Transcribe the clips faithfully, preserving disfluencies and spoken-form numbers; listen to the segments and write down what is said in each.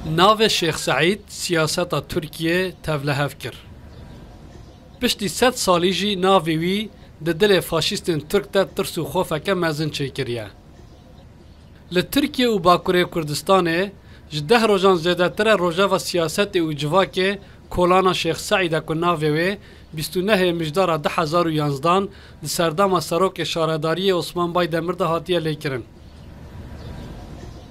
Navê Şêx Seîd siyaseta Tirkiyê tevlihev kir. Piştî sed salî jî navê wî di dilê faşîstên Tirk de tirs û xofeke mezin çêkiriye. Li Tirkiye û Bakurê Kurdistanê ji deh rojan zêdetir e rojeva siyasetê û civakê kolana Şêx Seîd e ku navê wê bîst û nehê Mijdara du hezar û yanzdan di serdema serokê şaredariyê Osman Baydemir de hatiye lêkirin.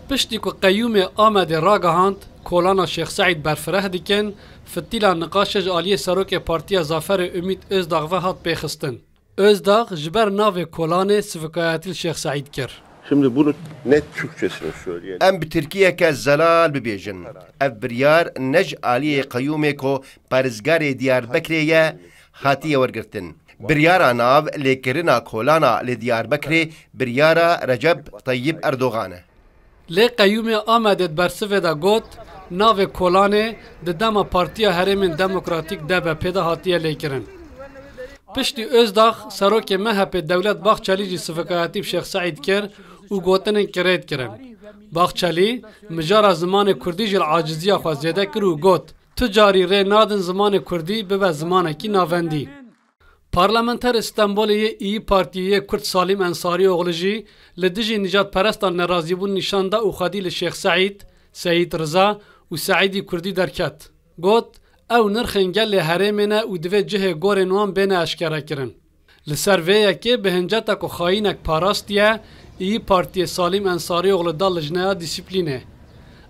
Piştî ku qeyûmê Amedê ragihand kolana Şêx Seîd berfireh dikin, fitîla niqaşê ji aliyê serokê Partiya Zaferê Umît Ozdag ve hat pêxistin. Ozdag ji ber navê kolanê sivikayetî li Şêx Seîd kir. Şimdi bunu net Türkçesini söyleyelim. Em bi tirkiyeke zelal bibêjin. Ev biryar ne ji aliyê qeyûmê ku parêzgarê Diyarbekirê ye, hatiye wergirtin. Biryara nav lêkirina kolana li Diyarbekirê biryara Recep Tayyip Erdogan e. Lê qeyûmê Amedê di bersivê de got, navê kolanê di dema Partiya Herêmên Demokratîk D B P de hatiye lêkirin. Piştî Ozdag, serokê M H P Dewlet Bahçelî jî sivikayetî bi Şêx Seîd kir û gotinên kirêt kirin. Bahçelî, mijara zimanê kurdî jî li aciziya xwe zêde kir û got, tu carî rê nadin zimanê kurdî bibe zimanekî navendî. Parlamenterê Stenbolê yê İYİ Partiyê yê Kurd Salîm Ensarîoglu jî li dijî nîjadperestan nerazîbûn nîşan da û xwedî li Şêx Seîd, Seyîd Riza û Seîdî Kurdî derket. Got, ew nirxên gelê herêmê ne û divê cihê gorên wan bêne eşkerekirin. Li ser vê yekê bi hinceta ku xayînek parastiye, İYİ Partiyê Salîm Ensarîoglu da lijneya dîsîplînê.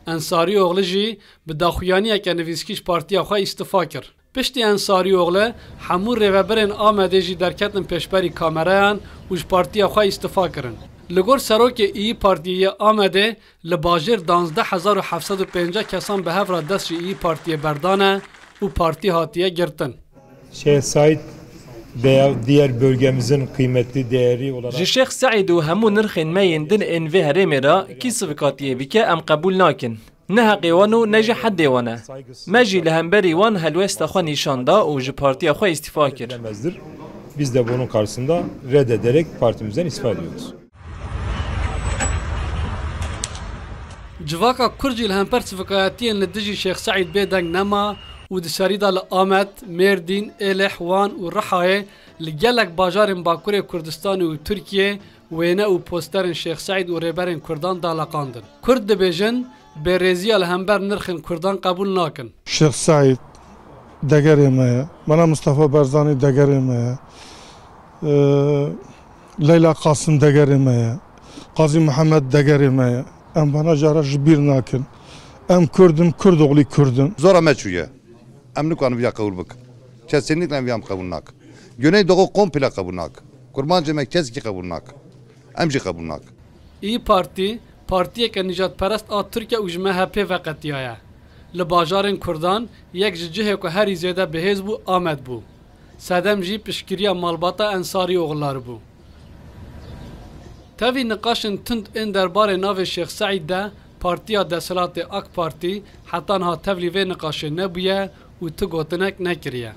Ensarîoglu jî bi daxuyaniyeke nivîskî ji partiya xwe îstifa kir. Piştî Ensarîoglu, hemû rêvebirên Amedê jî derketin pêşberî kamerayan û ji partiya xwe îstifa kirin. Li gor serokê İYİ Partiyê yê Amedê, li bajêr duwazdeh hezar û heft sed û pêncî kesan bi hev re dest ji İYİ Partiyê berdane û partî hatiye girtin. Şêx Said veya diğer bölgemizin kıymetli değeri olarak Ji Şêx Seîd û hemû nirxên me yên din ên vê herêmê re kî sivikatiyê bike, em qebûl nakin. Ne heqê wan û ne jî hedê wan e. Me jî li hemberî wan helwesta xwe nîşan da û ji partiya xwe îstifa kir. Edilemezdir. Biz de bunun karşısında reddederek partimizden istifa ediyoruz. Civaka Kurd jî li hemper sivikayetiyên li dijî Şêx Seîd bêdeng nema û di serî de li Amed, Mêrdîn, Êlih, Wan û Rihayê li gelek bajarên Bakurê Kurdistanê û Tirkiyê wêne û posterên Şêx Seîd û rêberên Kurdan daleqandin. Kurd dibêjin, bêrêziya li hember nirxên Kurdan qebûl nakin. Şêx Seîd degerê me ye. Mela Mustafa Barzanî degerê me ye. Ee, Leyla Qasim degerê me ye. Qazî Mihemed degerê me ye. Em vana cara ji bîr nakin. Em Kurd in, Kurd oxlî Kurd in. Zora me çûye. Em nikarin viya qebûl bikin. Kesinlikle em viya em qebûl nakin. Güneydoğu komple qebûl nakin. Kurmancê me kesekî qebûl nakin. Em jî qebûl nakin. İYİ Partî, partiyeke nîjadperest a Tirk e û ji M H P veqetiyaye. Li bajarên Kurdan, yek ji cihê ku herî zêde bihêz bû, Amed bû. Sedem jî piştgiriya malbata Ensarîoglular bû. Tevî niqaşên tund ên derbarê navê Şêx Seîd de, partiya desthilatê AK Partî heta niha tevlî vê niqaşê nebûye û ti gotinek nekiriye.